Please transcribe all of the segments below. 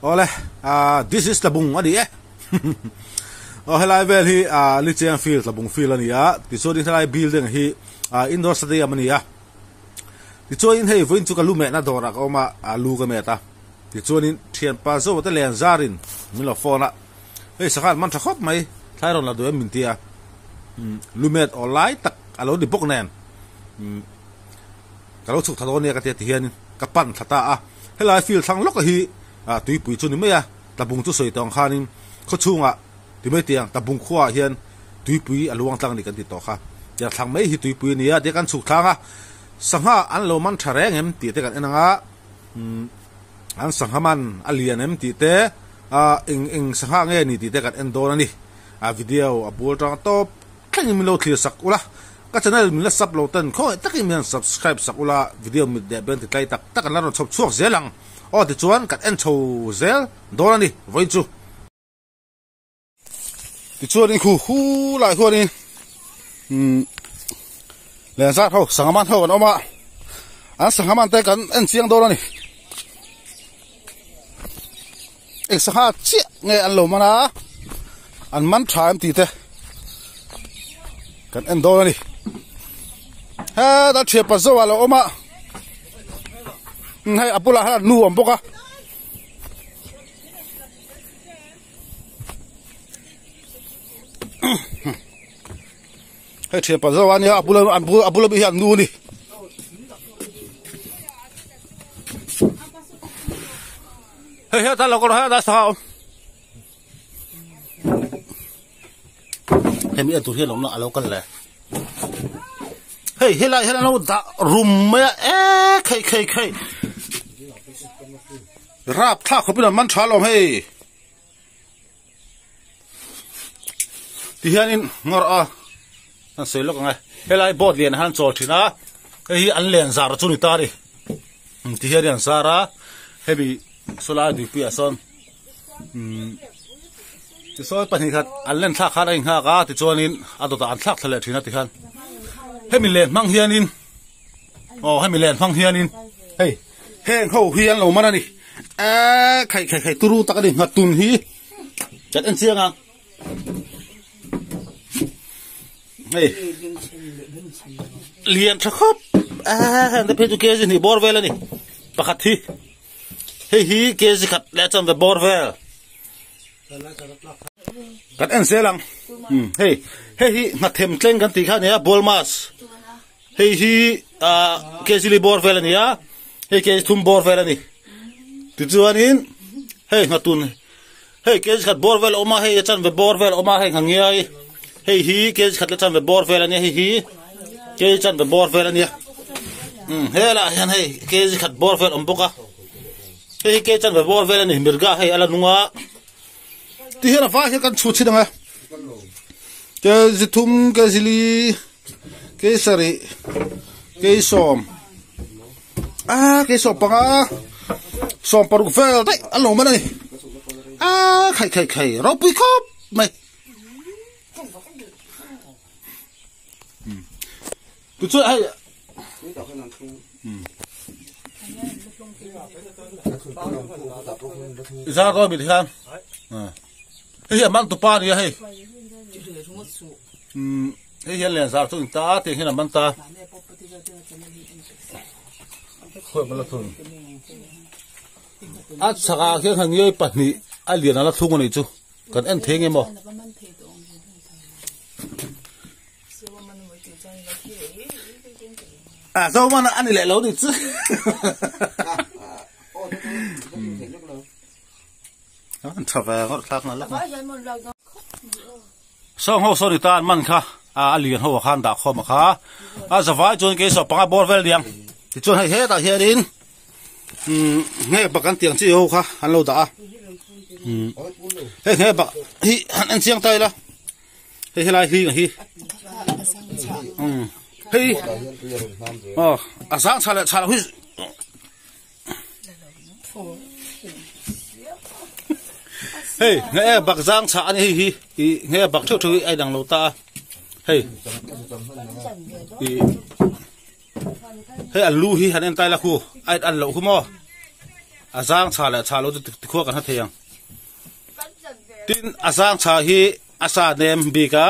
Awle this is Tlabung a ni e aw helai vel hi Licheng field Tlabung field a ni a tichuanin helai building hi indoor stadium a ni a tichuanin hei vawiin chu ka lu mehna dawrah ka awm a lu ka met a tichuanin thianpa Zoa te len zarin min lo phone a hei sangha an man tha khawp mai thlai rawn la duh em min ti a lu met aw lai tak a lo ni bawk nen ka lo chhuk tha dawn nia ka tia tihianin ka pan thla ta a. Helai field thlang lawka hi tuipui chu ni mai a, Tlabung chu sawi tawh ang khanin khaw chhungah ti mai tiang Tlabung khuaah hian tuipui a luang tlang a ni kan ti tawh kha. Tiang thlang mai hi tuipui a ni a, tia kan chhuk thlang a, sangha an lo man tha reng em tih te kan en ang a, an sangha man a lian em tih te, eng eng sangha nge ni tih te kan en dawn a ni. A video a bul tang tawp thlengin min lo thlir sak ula. Ka channel min la sub lo ten khawngaih takin min han subscribe sak ula video mit leh beng ti tlai tak tak an la rawn chhawp chhuak zel ang aw tichuan kan en chho zel dawn a ni vawiin chu. Tichuan in khu hu lai huanin umm len zat ho sangha man ho an awm a an sangha man te kan en chiang dawn a ni eng sangha chiah nge an lo man a an man tha em tih te kan en dawn a ni heta thianpa zo ah lo awm a hei a bulah hian nu a awm bawk a. Hei thianpa zo a nia a bula a bula mi hi an nu a ni. Hei heta lo kawr heta sangha a awm. Hemi en tur hian awmna a lo kal le. Hei helai hian an lo dah rum mai a e khei khei khei. Rap thlak khawpin an man tha alawm hei. Ti hianin ngawrh a an sawi lawk ang e. Helai boat lian ah hian an chawl thin a hei hi an len zar chu ni ta a ni. Ti hian an zar a hemi sawlai tuipuiah sawn umm tisawi pahnih khat an len thlak khan a inghak a tichuanin a dawtah an thlak thla leh thin a tikhan hemi len hmang hianin aw hemi len hmang hianin hei heng ho hi an lo man a ni eee khaih khaih khaih turu tak a ni nghatun hi kan en chiang ang hei lian tha khawp eee heng te phei chu kg hnih bawr vel a ni pakhat hi. Hei hi kg khat leh chuan ve bawr vel kan en zel ang hei hei hi hnathem tleng kan tih kha a ni a ball mass hei hi ah kg li bawr vel a ni a hei kg thum bawr vel a ni tichuanin hei hnatun hei kg khat bawr vel a awm a hei a chanve bawr vel a awm a hei nghangiai hei hi kg khat leh chanve bawr vel a nia hei hi kg chanve bawr vel a nia umm helaiah hian hei kg khat bawr vel a awm bawk a hei hi kg chanve bawr vel a ni mirga hei a la nung a ti hian a vai hian kan chhut chhin ang e kg thum kg li kg sarih kg sawm a kei sawm panga sawm paruk vel daih an lo man a ni a khai khai khai ropui khawp mai tichuan hei zar dawn mi ti khan hei hi a man tupa a ni a hei Hei hian len zar chu in ta tiang hian a man ta. Khawi hmel a thun. A chhakah khian han ngei pahnih a lian a la thlung a nih chu. Kan en thei nge maw? A zo man a ni leh lo ni chu. An tha ve ngawt thlak na lak. Sawng ho saw ni ta an man kha a lian ho ah khan dah khawm a kha a zavai chuan kei saw panga bawr vel niang tichuan hei hetah hianin umm nge bak an tiang chi ho kha an lo dah a umm hei nge bak hi han en chiang ta ila hei helai hi hi umm hei aw a zang chha leh chha loh hi. Hei nge e bak zang chhah a ni hei hi ih nge bak theuh theuh hi a inang lo ta a hei ih hei an lu hi han en tai la khu a in an loh khu maw. A zang chha leh chha lo chu tikhua kan hre thei ang. Tin, a zang chha hi a sa nem bik a,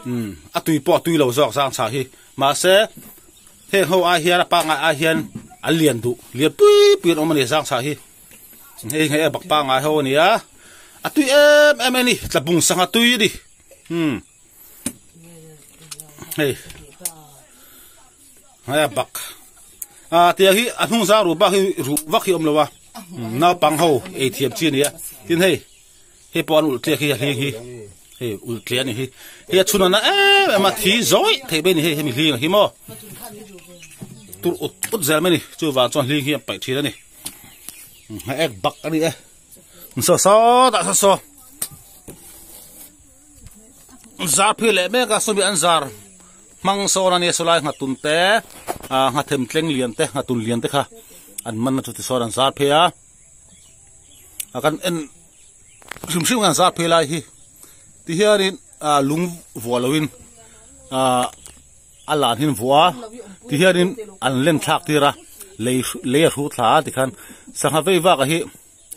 umm a tui pawh a tui lo zawk zang chha hi. Mahse, heng ho ai hian a pangngai ai hian an lian duh, lian pui pui an awm a ni zang chha hi. Hei hei a bak pangngai ho a ni a, a tui em em a ni, tlabung sangha tui a ni. Umm hei hei a bak a tiang hi a hnung zang ruh bak hi ruh vak hi awm lo a naupang ho ei thiam chi a ni a tin hei hei pawh an ulh tliak hi a hling hi hei ulh tliah a ni hi hei a chhun ana em em a thi zawih theih mai a ni hei hemi hling hi maw tur ut ut zel mai a ni chuvang chuan hling hi an paih thin a ni a ek bak a ni e saw saw dah saw saw. Zar phir leh mek a sawmi an zar hmang sawn a nia sawlai nghatun te ah nghathem tleng lian te nghatun lian te kha an man a chuti sawn an zar phei a a kan en hrim hrim an zar phei lai hi ti hianin ah lung vuah loin ah a lan hi an vuah a ti hianin an len thlak tir a lei lei a hrut thla a tikhan sangha vei vak ah hi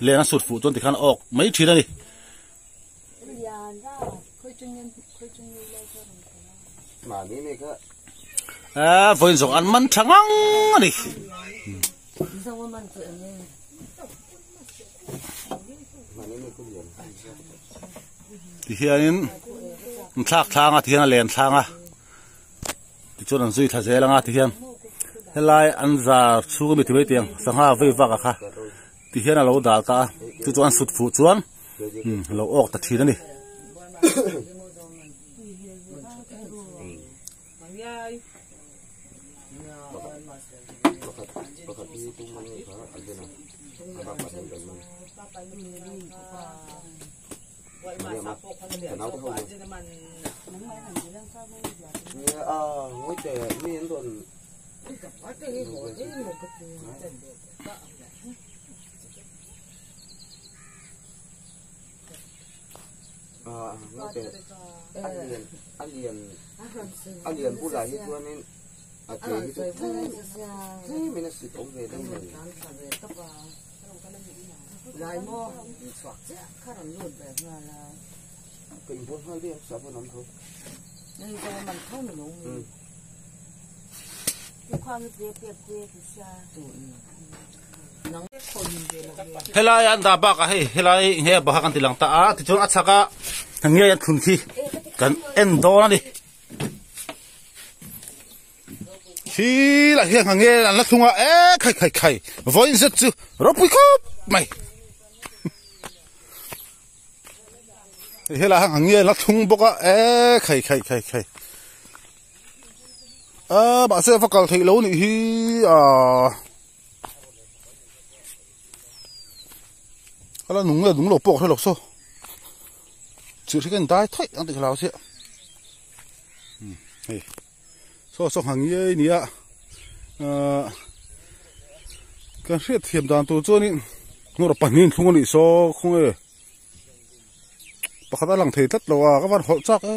len a sut fuh chuan tikhan a awk mai thin a ni. A vawiin zawng an man tha ngang a ni. Tihianin an thlak thlang a tihian a len thlang a tichuan an zui thla zel anga tihian helai an zar chhung ami ti mai tih ang sangha vei vak a kha tihian a lo dal ta a chu chuan an sut fuh chuan. Umm lo awk ta thin a ni. Helai an dah bakah hei helai nge bawha kan ti lang ta a tichuan a chhak a nge an thlun khi kan en dawn a ni khi lah hian nge an la thlung a e khai khai khai vawiin zet chu ropui khawp mai helai ah nge an la thlung bawk a e khai khai khai khai. A mahse va kal theih lo nih hi aaa a la nung nge nung lo pawh ka hre lo saw chirh hi ka in dai thaih ang tih ka hlau chiah umm hei saw saw nghah ngiai a ni a aaa kan hriat thiam dan tur chuanin hnawr pahnih an thlung a nih saw khawnge pakhat a lang thei tlat lo a ka van hawlh chak e.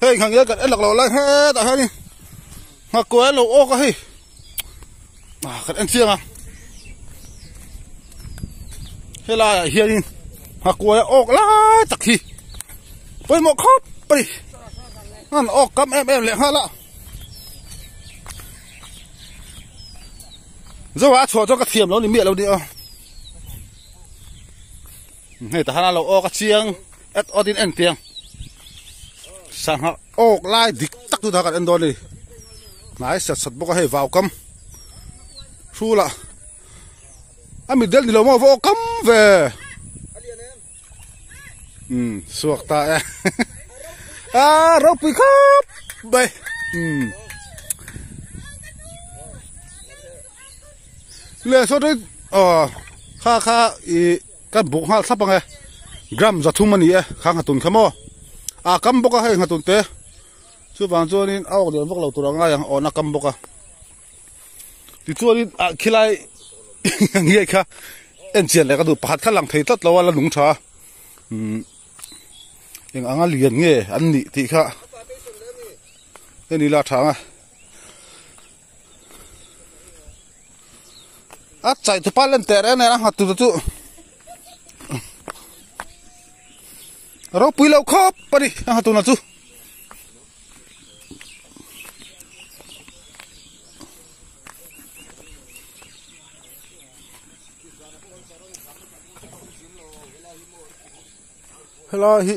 Hei nghah nge kan en lak lo lai hetah hianin nghah kuai an lo awk a hei ah kan en chiang a helaiah hianin nghah kuai a awk lai tak hi pawimawh khawp a ni an awk kam em em leh nghal a zoa a chhuah chuan ka thiam lo ni miah lo ni aw. Hei tahan a lo awk a chiang et awt in en tiang sangha awk lai dik tak chu kan en dawn a ni hnai sat sat bawk a hei vau kam hrul ah a mit del ni lo maw va awk kam ve umm suak ta e a ropui khawp mai umm leh saw te aw kha kha ih kan buk nghal thlap ang e gram za thum a ni e kha nghatun kha maw a kam bawk a hei nghatun te chuvang chuanin a awk lian vak lo tur a ngai ang awhna kam bawk a tichuanin ah khilai nge kha en chian leh ka duh pakhat kha lang thei tlat lo a la nung tha umm eng anga lian nge an nih tih kha heni la tha ang a. A chai tupa len teh reng nen a nghat tur te chu ropui lo khawp a ni a nghat turna chu. Helai hi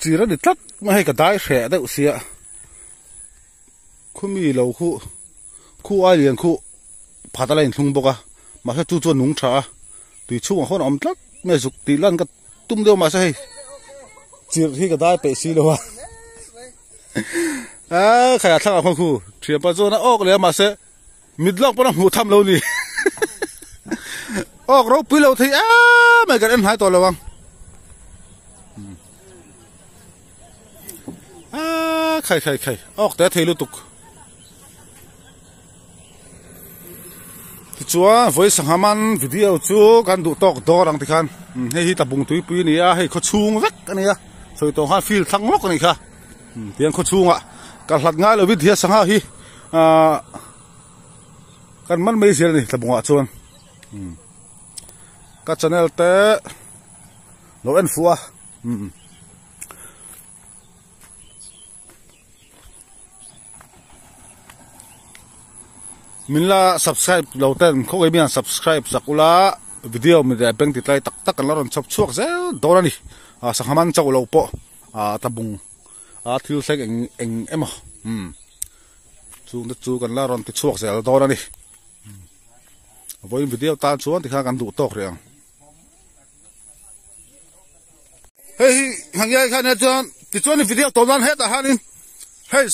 chir a ni tlat mai hei ka dai hreh deuh sia khumi lo khu khu ai lian khu phat a la inthlung bawk a mahse chu chu a nung tha a tui chhungah khawn a awm tlat mai zuk tih lan ka tum deuh mahse hei chirh hi ka dai peih si lo a a khai a thlangah khawn khu thianpa chuan a awk leh a mahse Mit lawk pawn a hmuh tham lo ni. Awk ropui lo thei em mai kan en hnai tawh lo ang. A khai khai khai awk te thei lutuk. Tichuan vawi sangha man video chu kan duh tawk dawr ang tikhan hei hi tabung tuipui a ni a hei khaw chhung vek a ni a sawi tawh khan field thlang lawk a nih kha tiang khaw chhungah ka hlat ngai lovin thia sangha hi. Ahh kan man mai zel a ni tlabungah chuan ka channel te lo en fuh a min la subscribe lo ten khaw ngei mian subscribe chak ula video mi leh bank ti tlai tak tak kan la rawn chhawp chhuak zel dawn a ni ah sangha man chauh lo pawh ah tlabung a thil thleng eng eng emaw umm chung te chu kan la rawn ti chhuak zel dawn a ni vawiin video tan chuan tikhan kan duh tawk rih ang hei hi hangiai khan hian chuan tichuan i video tawh nan hetah hianin hei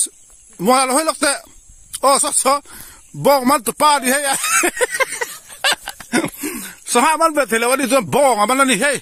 mual hawi lawk teh aw saw saw bawng man tupa a ni hei a sangha man ve thei lo a ni chuan bawng a man a ni hei.